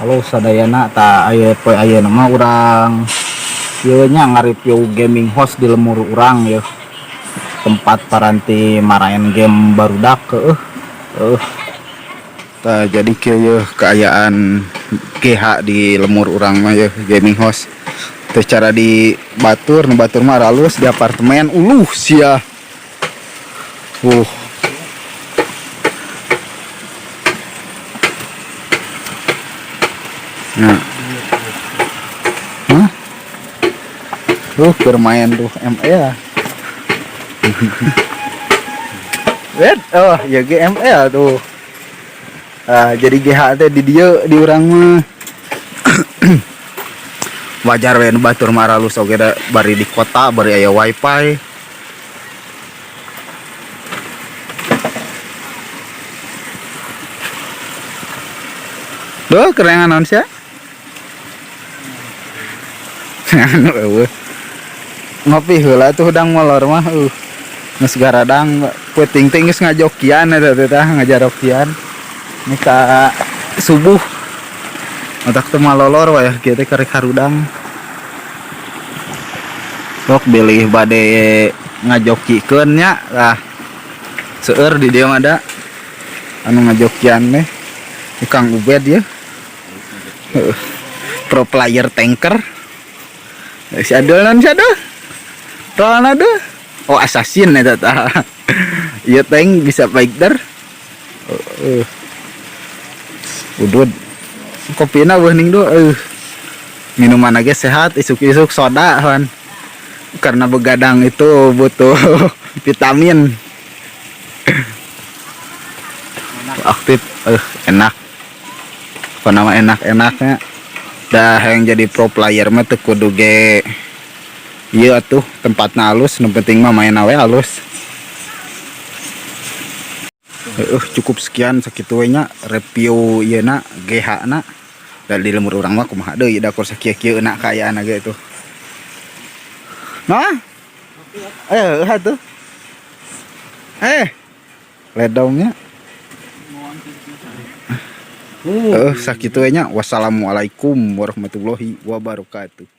Halo sadayana, tah aya poe ayeuna mah urang ieu nya ngareview gaming house di lemur urang ya. Tempat paranti maraen game barudak heueuh. Heueuh. Tah jadi kieu yeuh kaayaan GH di lemur urang mah yeuh gaming house. Teu cara di batur, nu batur mah aralus di apartemen uluh sia. Nah. Hah? Bermain tuh ML. Wet, oh ya GML tuh. Ah, jadi GH teh di dieu di urang mah. Wajar we nu batur mah aralus oge da bari di kota bari aya wifi. Duh, kerengan naon sia? Anu eueuh. Ngopi heula tuh hudang molor mah Geus garadang peuting teh geus ngajokian eta teh tah ngajarokian. Ini ka subuh. Otak teh malolor wayah kieu teh karek harudang. Sok bilih bade ngajokikeun nya tah. Seueur di dieu mah da anu ngajokian teh. Kang Ubed ya. Pro player tanker. Si Adul non si Adul. Ronaldo. Oh assassin eta tah. Ieu tank bisa fighter. Udud. Kopina beuning du. Minuman aja sehat isuk-isuk soda kan. Karena begadang itu butuh vitamin. Aktif enak. Apa nama enak-enaknya. Dah yang jadi pro player mah teu kudu ge ieu atuh tempatna alus, nu penting mah main we alus. Cukup sekian sakitu we nya review ieu na GH na. Da di lemur urang mah kumaha deui da kur sakieu-kieu na kaayaan ge tuh. Nah. Atuh. Ledongnya. Sakitu we nya. Wassalamualaikum warahmatullahi wabarakatuh.